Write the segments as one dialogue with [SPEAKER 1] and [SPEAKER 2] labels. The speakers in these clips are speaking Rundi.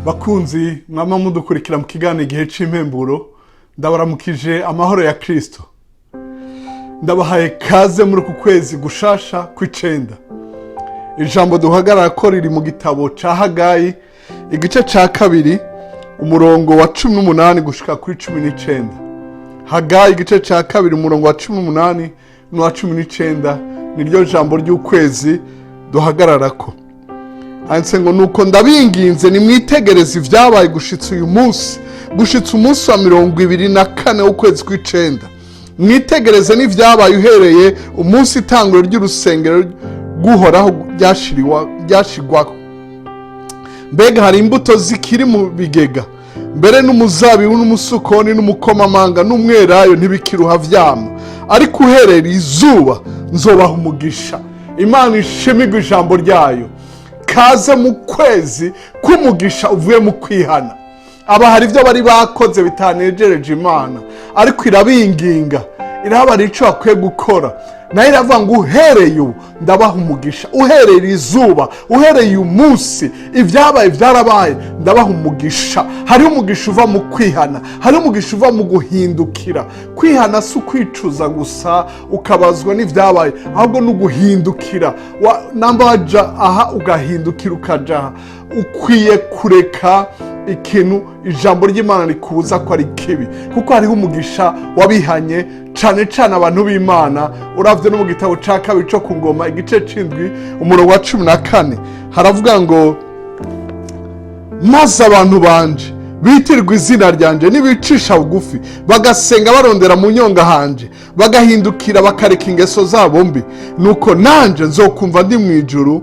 [SPEAKER 1] Bakunzi mwama mudukurikira mu kiganiro Igihe c'Impemburo, ndabaramukije amahoro ya Kristo. Ndabahaye kaze muri uku kwezi gushasha kw'icenda. Ijambo duhagarara ko riri mu gitabo ca Hagayi, igice ca kabiri, umurongo wa 18 gushika kuri 19. Hagayi igice ca kabiri, umurongo wa 18 n'uwa 19, niryo jambo ry'ukwezi duhagararako. Handitse ngo: "Nuko ndabinginze, nimwitegereze ibyabaye gushitsa uyu munsi, gushitsa umunsi wa 24 w'ukwezi kw'icenda. Mwitegereze n'ibyabaye uhereye umunsi itanguro ry'urusengero rw'Uhoraho ryashigwaho. Mbega hari imbuto zikiri mu bigega? Mbere n'umuzabibu n'umusukoni n'umukomamanga n'umwelayo ntibikiruha vyama. Ariko uherera izuba nzobaha umugisha." Imana ishimirwe ijambo ryayo. Kaze mu kwezi k'umugisha uvuye mu kwihana. Aba hari ibyo bari bakoze bitanejereje Imana, ariko irabinginga, irabara icyo bakwiye gukora. Nayo iravuga ngo: "Uhereye ubu ndabaha umugisha, uhereye izuba, uhereye uyu munsi, ibyabaye byarabaye, ndabaha umugisha." Hariho umugisha uva mu kwihana, hariho umugisha uva mu guhindukira. Kwihana si ukwicuza gusa ukabazwa n'ibyabaye, ahubwo ni uguhindukira. Namba waja aha ugahindukira ukaja aha, ukwiye kureka ikintu ijambo ry'Imana rikubuza ko ari kibi, kuko hariho umugisha wabihanye, cane cane abantu b'Imana. Uravye no mu gitabo ca kabiri co ku Ngoma, igice c'indwi, umurongo wa 14, haravuga ngo: "Maze abantu banje bitirwa izina ryanje nibicisha bugufi, bagasenga barondera mu nyonga hanje, bagahindukira bakareka ingeso zabo mbi, nuko nanje nzokumva ndi mu ijuru,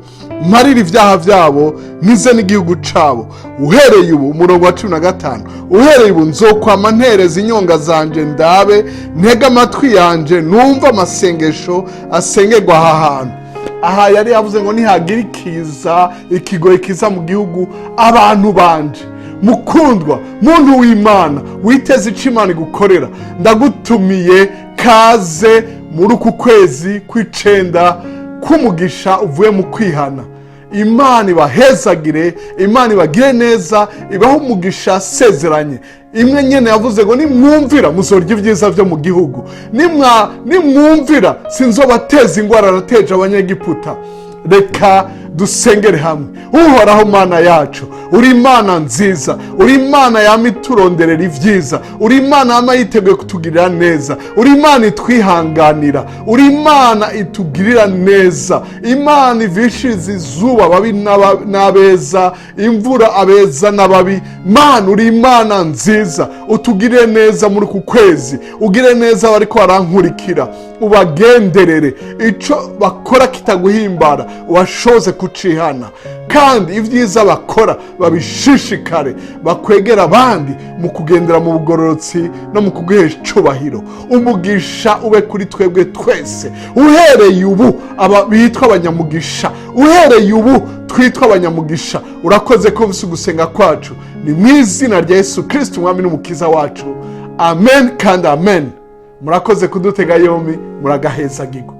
[SPEAKER 1] mparire ibyaha byabo, nkize n'igihugu cabo." Uhereye ubu, umurongo wa 15, "uhereye ubu nzokwama ntereza inyonga zanje ndabe, ntege amatwi yanje numve amasengesho asengerwa aha hantu." Aha yari yavuze ngo nihagira ikiza, ikigoyi kiza mu gihugu, abantu banje. Mukundwa muntu w'Imana witeze icyo Imana igukorera, ndagutumiye, kaze muri uku kwezi kw'icenda k'umugisha uvuye mu kwihana. Imana ibahezagire, Imana ibagire neza, ibahe umugisha asezeranye. Imwe nyene yavuze ngo: "Nimwumvira muzorya ibyiza byo mu gihugu, nimwumvira sinzobateza ingwara nateje Abanyegiputa." Reka dusengere hamwe. Uhoraho Mana yacu, uri Imana nziza, uri Imana yama ituronderera ibyiza, uri Imana yama yiteguye kutugirira neza, uri Imana itwihanganira, uri Imana itugirira neza, Imana ivishiriza izuba ababi n'abeza, imvura abeza n'ababi. Mana, uri Imana nziza, utugirire neza muri uku kwezi, ugire neza abariko barankurikira, ubagenderere, ico bakora kitaguhimbara ubashoze kucihana, kandi ibyiza bakora babishishikare, bakwegera abandi mu kugendera mu bugororotsi no mu kuguhesha icubahiro. Umugisha ube kuri twebwe twese. Uhereye ubu aba bitwa abanyamugisha, uhereye ubu twitwa abanyamugisha. Urakoze ko mvise ugusenga kwacu. Ni mu izina rya Yesu Kirisiti, Umwami n'Umukiza wacu, amen kandi amen. Murakoze kudutega yombi, muragahezagirwa.